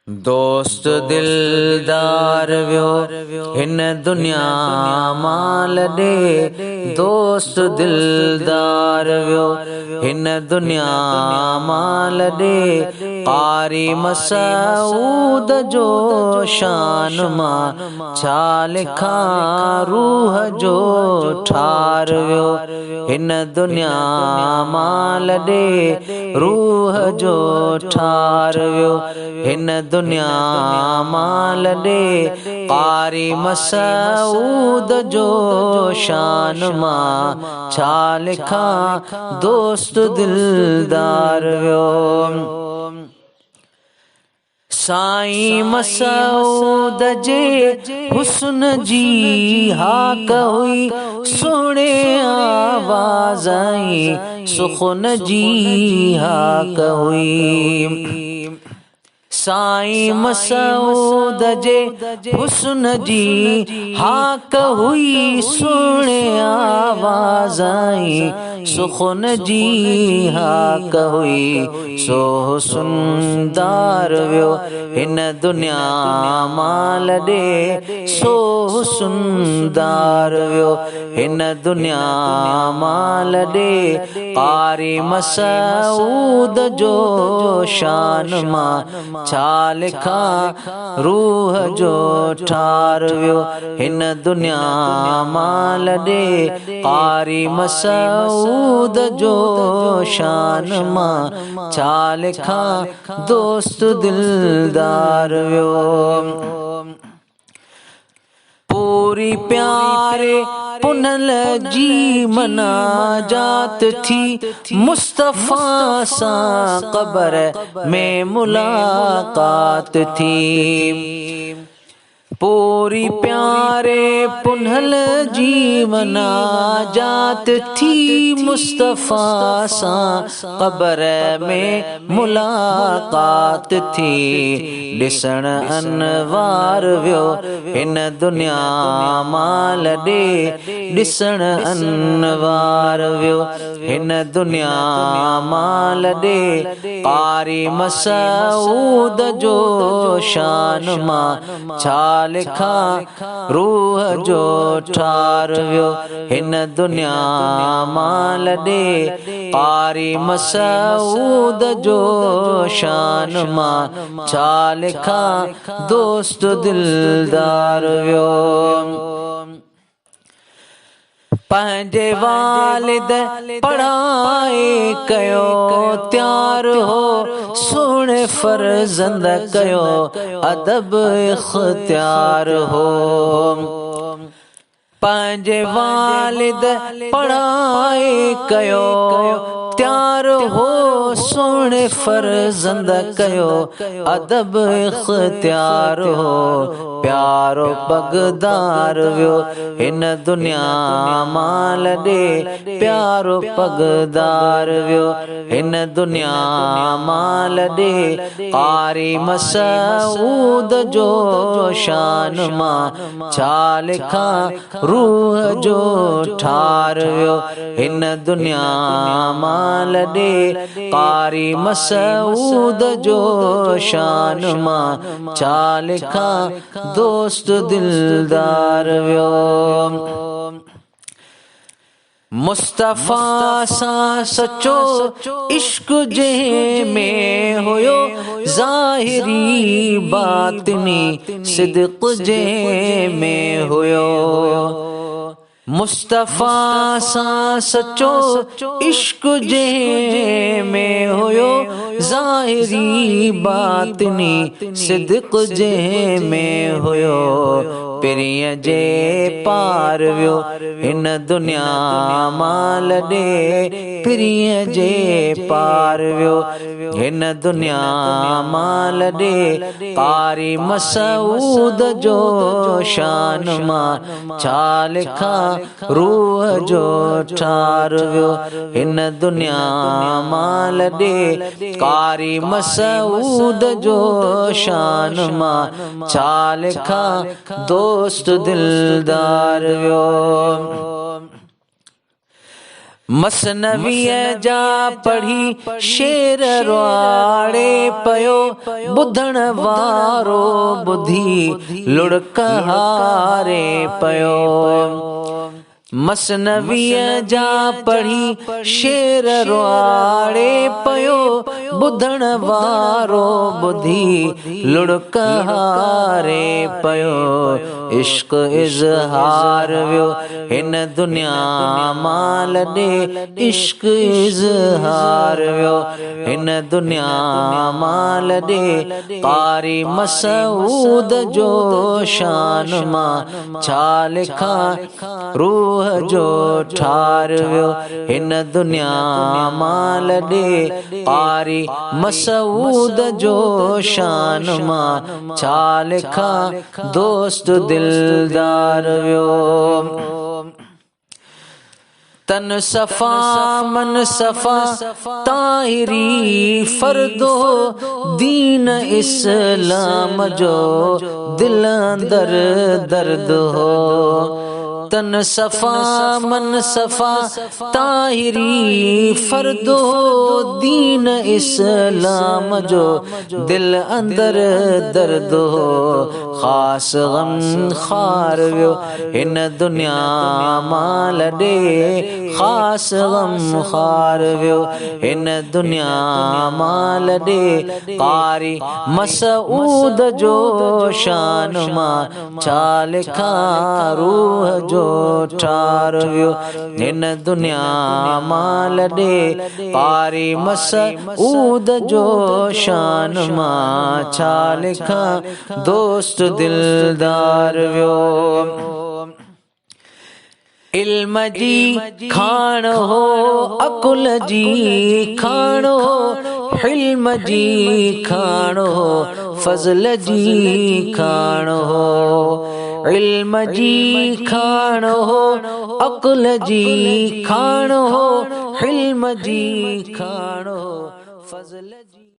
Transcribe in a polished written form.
دوست دلدار ويو هن دنيا مان لڏي، دوست دلدار ويو هن دنيا مان لڏي، قاري مسعود جو شان مان ڇا لکان، روح جو ٺار ويو هن دنيا مان لڏي، روح جو ٺار ويو هن دنيا مان لڏي، قاري مسعود جو شان مان ڇا لکان، دوست دلدار ويو. سائين مسعود جي حسن جي هاڪ هئي، سهڻي آواز ۽ سخن جي هاڪ هئي. سائين مسعود جي حسن جي هاڪ هئي، سهڻي آواز ۽ سخن جي هاڪ هئي، سو حسندار ويو هن دنيا مان لڏي، سو حسندار ويو هن دنيا مان لڏي، قاري مسعود جو شان مان ڇا لکان، روح جو ٺار ويو هن دنيا مان لڏي، قاري مسعود جو شان مان ڇا لکان، دوست دلدار ويو. پوري پياري پنهل جي مناجات ٿي، مصطفيٰ سان قبر ۾ ملاقات ٿي. پوري پياري پنهل جي مناجات ٿي، مصطفيٰ سان قبر ۾ ملاقات ٿي. ڏسڻ انوار ويو هن دنيا مان لڏي، ڏسڻ انوار ويو هن دنيا مان لڏي، قاري مسعود جو شان مان ڇا لکان، روح جو ٺار ويو هن دنيا مان لڏي، قاري مسعود جو شان مان ڇا لکان، دوست دلدار ويو. پنهنجي والد پڙهائي ڪيو تيار هو، سهڻي فرزند ڪيو ادب اختيار هو. پنهنجي والد پڙهائي ڪيو تيار هو، سهڻي فرزند ڪيو ادب اختيار هو، پيارو پڳدار ويو هن دنيا مان لڏي، پيارو پڳدار ويو هن دنيا مان لڏي، قاري مسعود جو شان مان ڇا لکان، روح جو ٺار ويو هن دنيا مان لڏي، قاري مسعود جو شان مان ڇا لکان، دوست دلدار ويو. مصطفيٰ سان سچو عشق جنهن ۾ هيو، ظاهري باطني صدق جنهن ۾ هيو. مصطفيٰ سان سچو عشق جنهن ۾ هيو، ظاهري باطني صدق جنهن ۾ هيو، پرينء جي پار ويو هن دنيا مان لڏي، پرينء جي پار ويو هن دنيا مان لڏي، قاري مسعود جو شان مان ڇا لکان، روح جو ٺار ويو هن دنيا مان لڏي، قاري مسعود جو شان مان ڇا لکان، دوست دلدار ويو. مثنويء جا پڙهي شعر روئاڙي پيو، ٻڌڻ وارو ٻڌي لڙڪ هاري پيو. مثنويء جا پڙهي شعر روئاڙي پيو، ٻڌڻ وارو ٻڌي لڙڪ هاري پيو. عشق اظهار ويو هن دنيا مان لڏي، عشق اظهار ويو هن دنيا مان لڏي. قاري مسعود جو شان مان ڇا لکان، روح جو ٺار ويو هن دنيا مان لڏي. قاري مسعود جو شان مان ڇا لکان، دوست دلدار ويو. تن صفا من صفا طاهري فرد هو، دين اسلام جو دل اندر درد هو. تن صفا من صفا طاهري فرد هو، دين اسلام جو دل اندر درد هو. خاص غم خار ويو هن دنيا مان لڏي، خاص غم خار ويو هن دنيا مان لڏي. قاري مسعود جو شان مان ڇا لکان، روح جو ٺار ويو هن دنيا مان لڏي. قاري مسعود جو شان مان ڇا لکان، دوست دلدار ويو. علم جي کاڻ هو، عقل جي کاڻ هو، حلم جي کاڻ هو، فضل جي کاڻ هو. علم جي کاڻ هو، عقل جي کاڻ هو، حلم جي کاڻ هو، فضل جي.